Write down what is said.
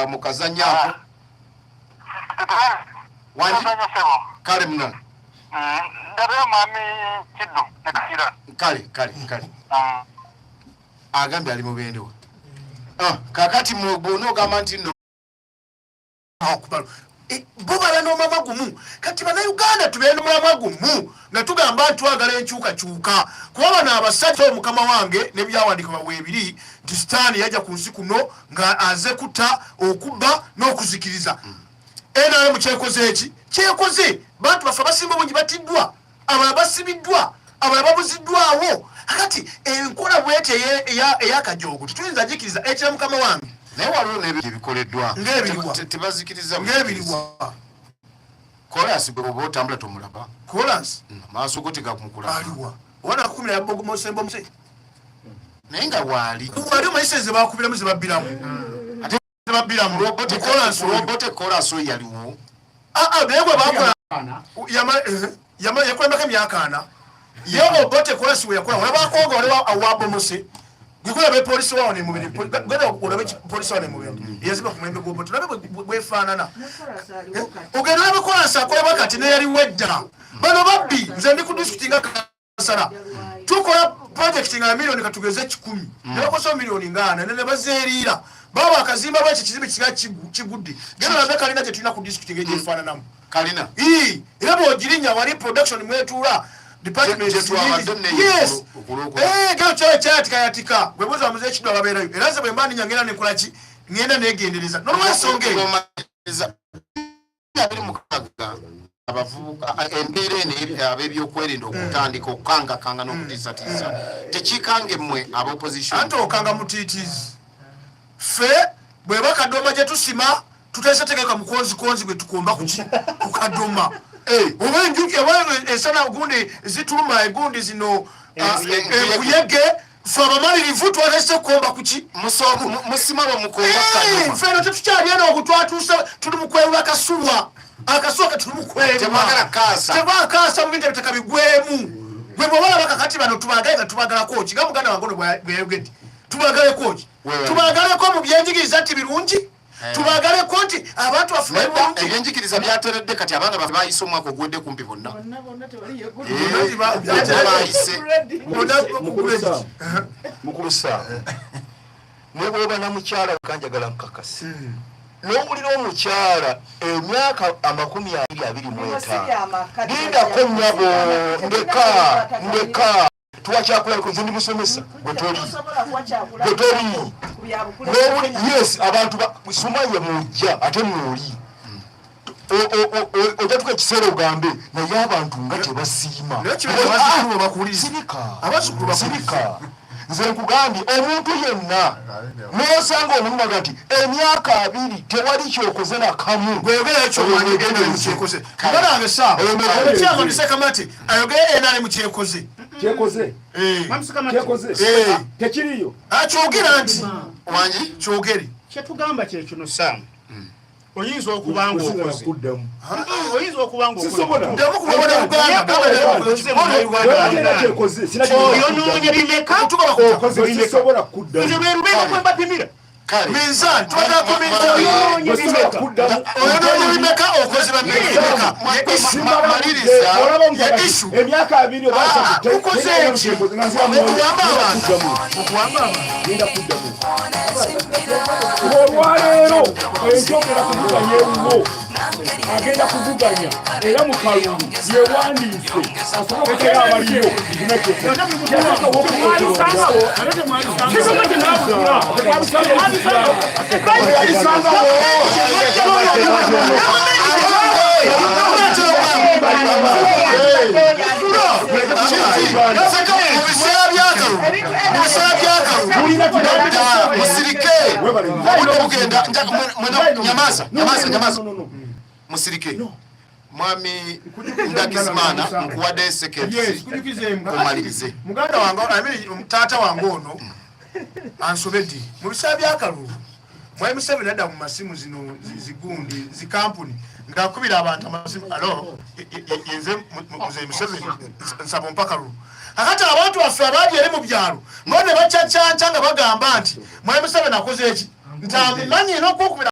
Mu kazannyo ako. Wangi? Tuzanya sebo. Kale muna. Ndabayo mwami Kiddu ne Kakira. Kale. Agambye ali mubendewa. Ah, kakati bw'ona ogamba nti nno Okubalo bo baba n'omwama gumu. Kati Bannayuganda tubeere n'omulamwa gumu nga tugamba nti twagala enkyukakyuka, kuba bano abasajja, omukama wange, n'ebyawandiikibwa weebiri nti Sitaani yajja ku nsi kuno nga aze kutta, okubba n'okuzikiriza. NRM kyekoze eki kyekoze, bantu baffe abasinga obungi batiddwa, abalala basibiddwa, abalala babuziddwawo. Kati enkola bweti ey'akajoogo tetuyinza gikiriza ekira, mukama wange. Naye waliwo n'ebyo ebikoleddwa. Ng'ebiriwa? Tebazikiriza. Ng'ebiriwa? Kolansi gwe oba otambula tomulaba. Kolansi? Maaso go tegamukulaba. Aliwa? Wana kakumira yabogomosembomuse. Naye nga waali. Wali omanyi ze bakubiramu, ze babbiramu, Ate ze babbiramu mukolansi oyo. Obote kolansi oyo yaliwo. Ah, ah, naye bwe bakola yakulembako emyaka 40 ye Obote. Kolansi we yakola olabako nga waliwo awabomose gwekulaba epolisi wawo nemubiri. Genda olabe polisi wawo nemubiri eyaziba ku mulembe gw'Obote, olabe bwefaanana. Ogenda olabe kolansi akolebwa kati neyaliwo edda. Bano babbi. Nze ndi ku disitulikiti nga kansala, tukola project nga miliyoni katugeze 100, nebakosa miliyoni nga 40 ne bazeeriira. Baba akazimba bwekyo kizimbe kiga kigudde. Genda olabe kalina gye tulina ku disitulikiti ng'egyefaananamu. Kalina? Ii, era bw'ogirinya wali production mwetuula department. Gye twabadde Yes. okulwokuna. Eh, gero kyayo kyayatikayatika. Bwe buuza bamuze ekiddo ababeerayo. Era nze bwe mba ndinya ngenda nekola ki, ngenda negendereza n'olwensonga eyo. 26 abavubuka, embeera eno ab'ebyokwerinda okutandika okukangakanga n'okutiisatiisa, tekikange mmwe ab'opposition? Anti okanga mutiitizi. Ffe bweba kadoma gye tusima, tuteese tegeka mukonzikonzi gwe tukomba kuki ku kadoma. Oba enjuki oba ensana gundi zituluma egundi zino, enkuyege, ffe abamalirivu twatese kukomba kuki. Musima bwe mukomba kadoma. Ffe eno tetukyali eno, ogu twatuuse tuli mukwewula kasuwa, akasuwa ke tuli mukwewula. Temwagala kaasa. Tebakaasa mu bintu ebitaka bigwemu. Gwe bwobalaba kakati bano tubagale nga tubagalako ki? Nga muganda wange ono bweyayogedde, tubagaleko ki? Wewe. Tubagaleko mu byenjigiriza nti birungi? Tubagaleko nti abantu baffe bali Nedda, bulungi? Ebyenjigiriza byateredde. Kati abaana baffe bayise omwaka oguwedde kumpi bonna. Bonna bonna tewali. Bonna bayise. Bonna. Mukulu Sam, mukulu Sam, ne bwoba na mukyala, kanjagala nkakasi n'owulira omukyala emyaka 20, 25. Lindako nnyabo, ndeka, ndeka. Tuwakyakulabiko, nze ndi musomesa, gwe toli, gwe toli. N'owuli, yes, abantu sumaye mujja ate mwoli ojatuka ekiseera ogambe naye abantu nga tebasiima. Naye kibe abazzukulu bakuwuliriza. Sirika. Abazzukulu bakuwuliriza. Sirika. Nze nkugambye, omuntu yenna nosanga omuntu nti emyaka 20 tewali kyokoze nakamu. Gweyogera ekyo, omanyi NRM kyekoze. Muganda wange saawa omukyama Sekamate ayogere NRM kyekoze. Kyekoze? Eh. Kyekoze? Eh. Tekiriyo. Akyogera nti Wangi? Kyogere. Kyetugamba kyekino, Sam, oyinza okuba nga Osigala okoze kuddamu. Oyinza okuba nga Sisobola. Ddamu ku Uganda. Bweba kyekoze sina. Oyonoonye bimeka? Okoze, sisobola kuddamu. Nze lwe lubega kwe mbapimira. Kale. Minzani, twagala ku minzani. Oyonoonye Sisobola bimeka? kuddamu. Oyonoonye bimeka? Okoze bameka? Maliriza. Olaba omusajja Ye issue. emyaka 20 oba 30 Ukoze terina ki? kyekoze, nga nzira mu- Okuwamba abantu. kuddamu. Okuwamba abantu. Genda kuddamu. Olwaleero enjogera kuvuganya ewuwo, agenda kuvuganya era mu kalulu yewandiise asobole okutera abaliyo. Temwalisangawo. Temwalisangawo. Mu biseera byakalulu, mu biseera byakalulu. Musirike, obudde bugenda. Nyamaza, nyamaza, nyamaza, musirike. Mwami Ndagizimana, nkuwadde Yes, seconds. kujukizeemu. Omalirize. Muganda wange, I mean, taata wange ono ansobedde. Mu biseera byakalulu, mwami Museveni adda mu masimu zino zigundi zikampuni ng'akubira abantu amasimu, "Alo, yenze muzeyi Museveni, nsaba ompa kalulu." Akati abantu baffe abaali eri mu byalo bo ne bacacanca nga bagamba nti mwami Museveni akoze eki, nti amumanyi era okwokubira.